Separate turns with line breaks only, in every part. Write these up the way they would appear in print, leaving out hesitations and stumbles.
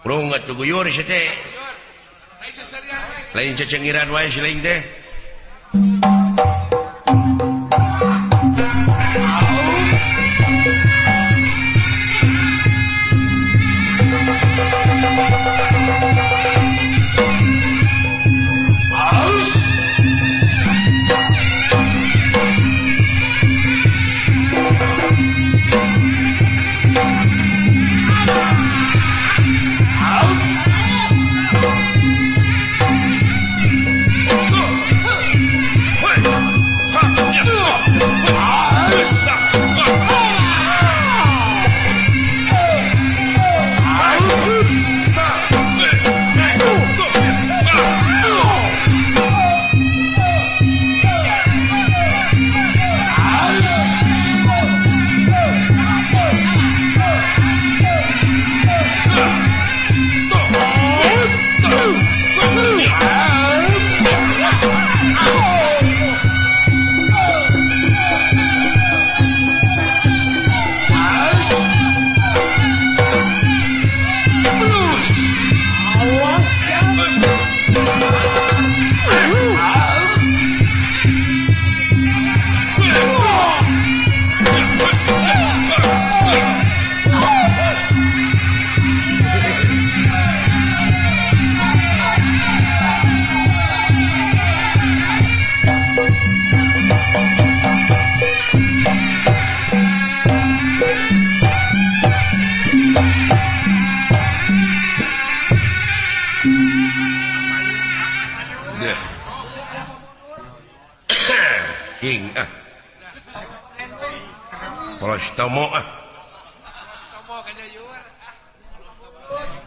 Urang atuh guyur sia teh. Lain cecengiran wae si lain teh.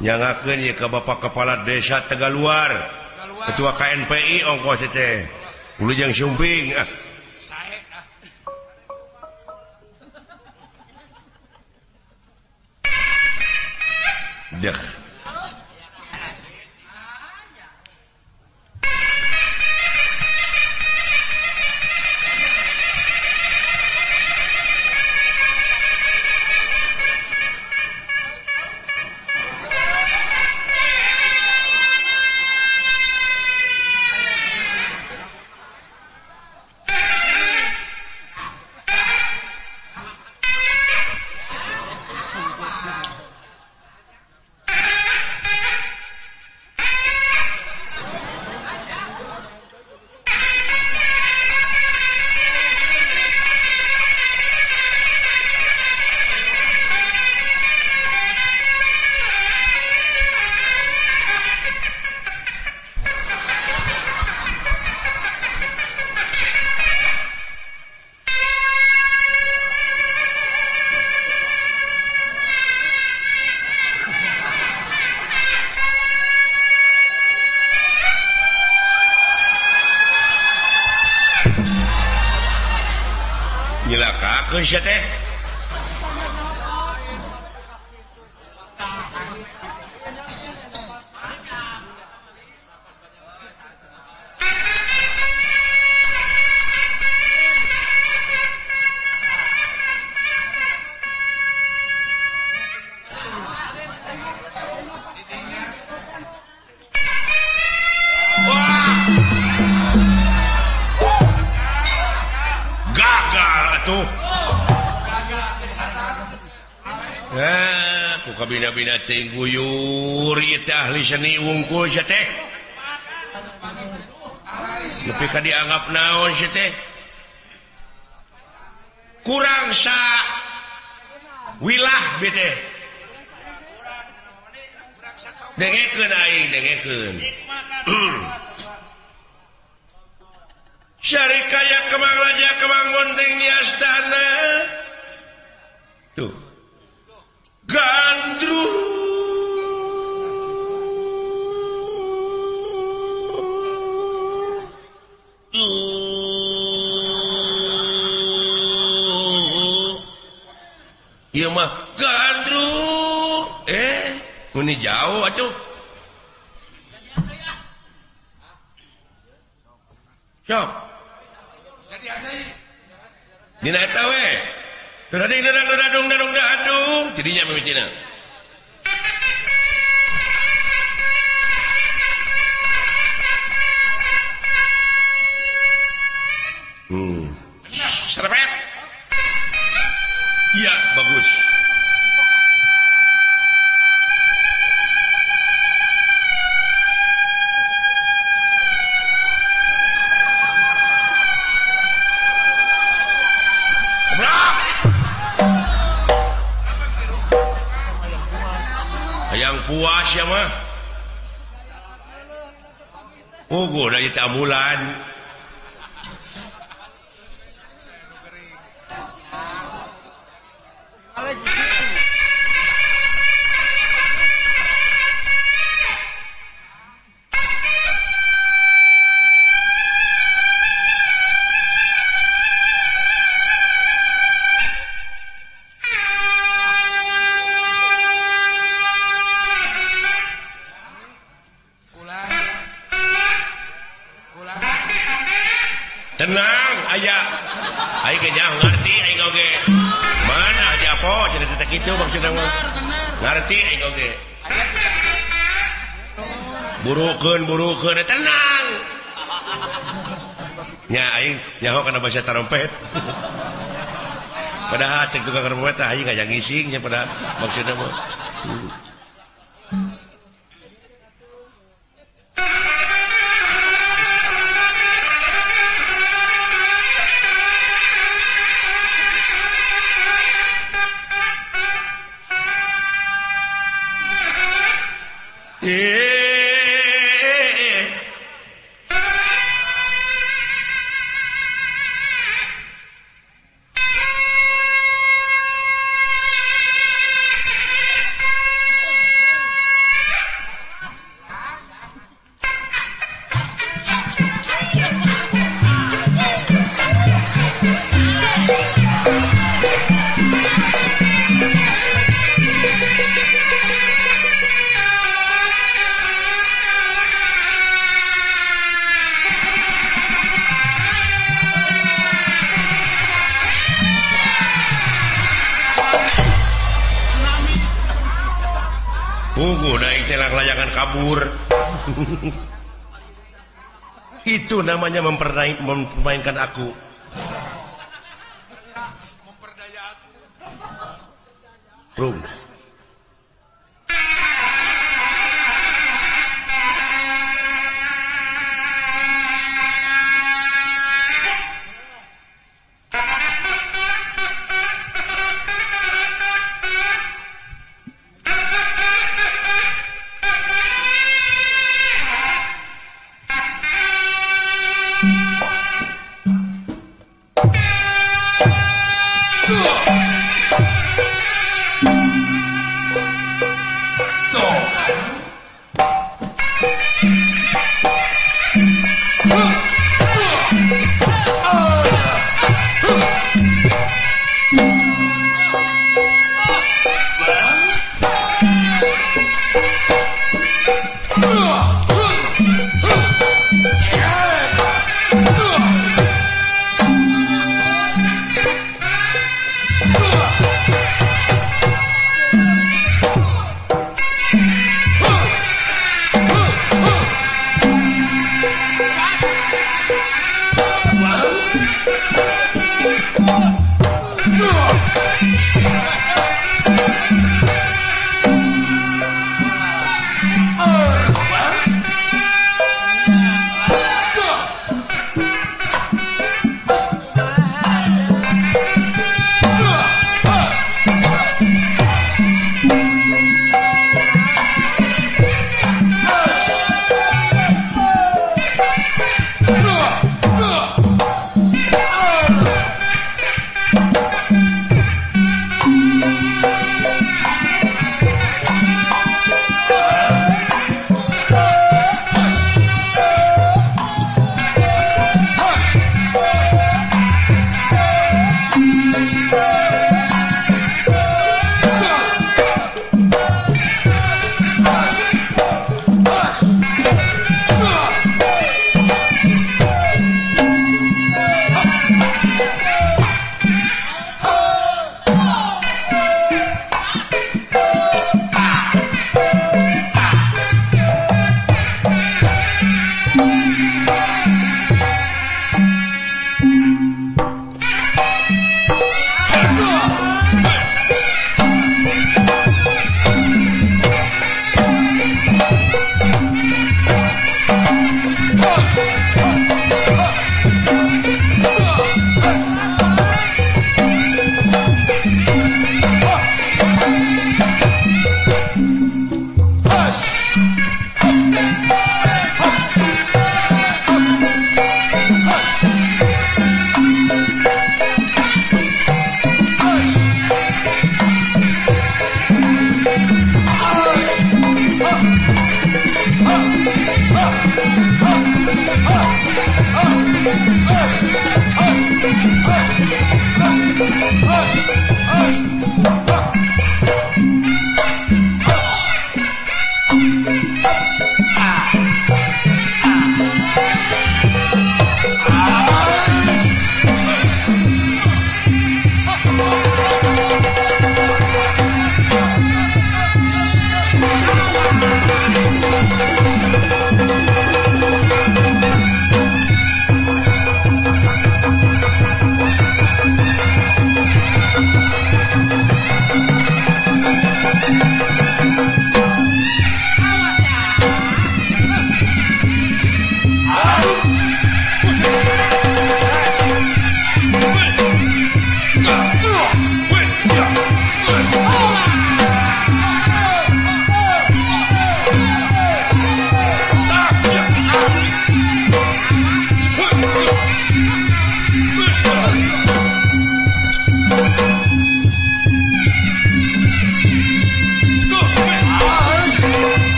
Nyangakeun ieu ka Bapak Kepala Desa Tegaluar, Ketua KNPI ongkos teh. Wilujeng Sumping ah. Deh. Nyelakakeun sia teh. Bina-bina teh guyur ieu teh ahli seni wungkul sia teh. Nepi ka dianggap naon sia teh? Kurang sa wilah bi teh. Dengekeun aing, dengekeun. Syarikaya Kemang Raja Kemang Bonteng di astana. Tuh. Gandrung ieu mah gandrung meni jauh atuh. Sok dina eta we. Dading dadang dadung dadung dadung jadinya mimitina. Serepet. Iya, bagus. Hayang puas ya mah. Puguh dari tamulan. Tenang aya aing ge ngerti aing oge mana aja po cenah teh kitu maksudna mah ngerti aing oge burukeun burukeun tenang nya aing nyaho kana basa tarompet padahal cek tukang trompet aing ngajang ngising nya pada maksudna mah. Layangan kabur. Itu namanya mempermainkan aku.
Memperdaya aku.
Rum.